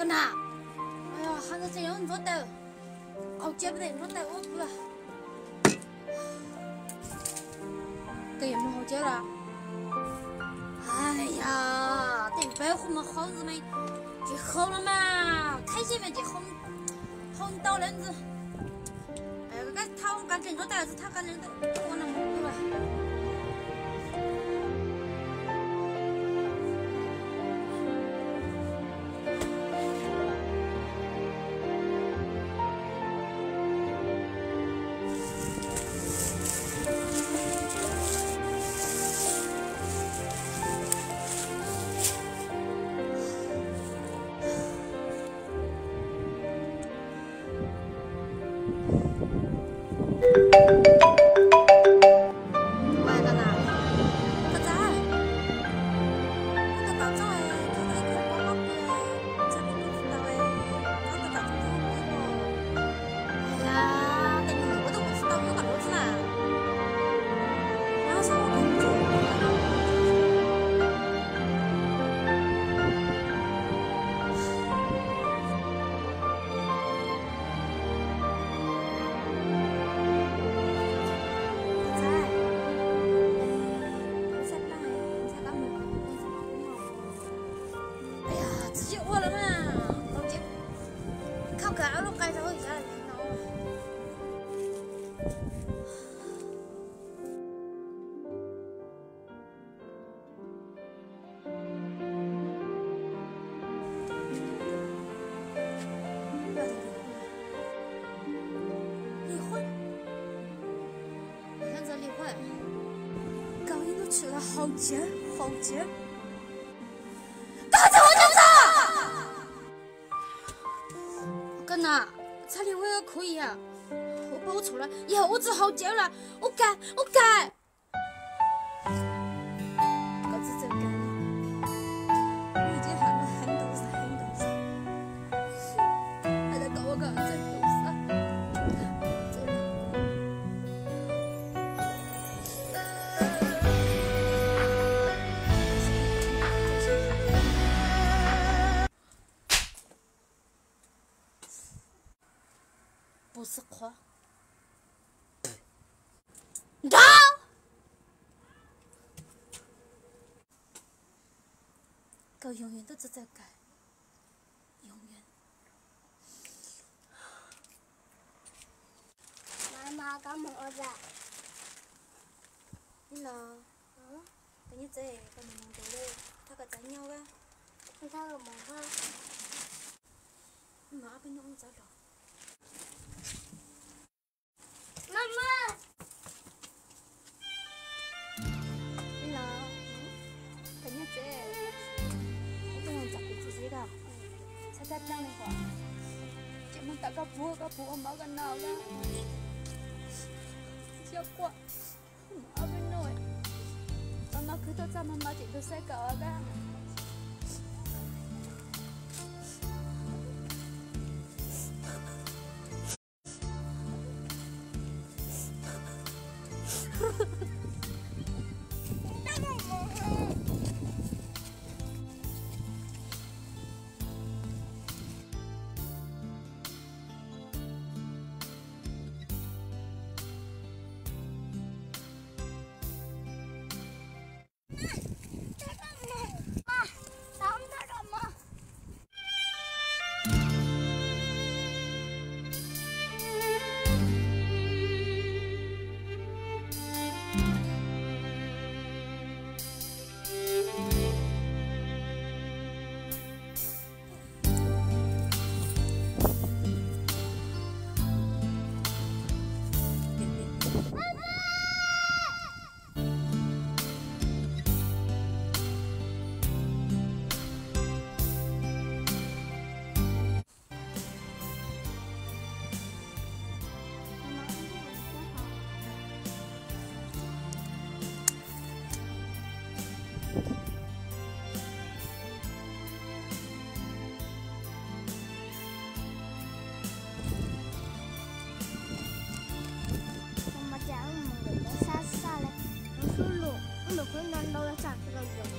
Na, hab ntxov tseem yuav ntxuav taws, haus cawv peb tes ntxuav taws ua pw. Koj yuav mus haus cawv los? Ai yog, tej peb qhov mas haus ntxwg mas tsis haus los mas, thaib sib mas tsis haus ntau lawm ntxwg. Koj thauj qas ntseeg ntxuav taws, thauj qas ntseeg ntxuav taws ua no mus. Tsis ua lawm na, tau ces khauj kawg ob lub qai rau hauv yav no. Li Huab, li Huab, koj ib lub tshwm los haus cawv, haus cawv. Koj txhob ua cov ntxov! Koj na, txhaj li Huab khuv yam, ua pab ua txhum los yog ua txuj haus cawv los ua kag, ua kag. Koj txhob txawj kag, nws tsis hais no heev ntau xwb, heev ntau xwb. Hais tias koj ua koj txawj tus xwb. Puas xwb qhuav nrov. Koj yooj yim tuaj txog txoj kawg, yooj yim. Mas, mas koj mus ua zam. Ib los, koj nyob tsev, koj mus mus ntev li, thaj koj txav nyob, thaj koj mus, mas ob peb hnub txav los. Mama. Ib los, koj nyob tsev, ua peb mus txog kuv txiv tsev ko, txhob thab plaab li ko, ces mus tom koj puab, koj puab ua mov koj noj, xyob quaj. Ob peb hnub, tau no khwv tuaj txog mog mog tseem ntug xaib koj os kab. Mas cas wb mus lawm sab sab li, wb hlub lus, wb lus kub ntau ntau los txog los yuav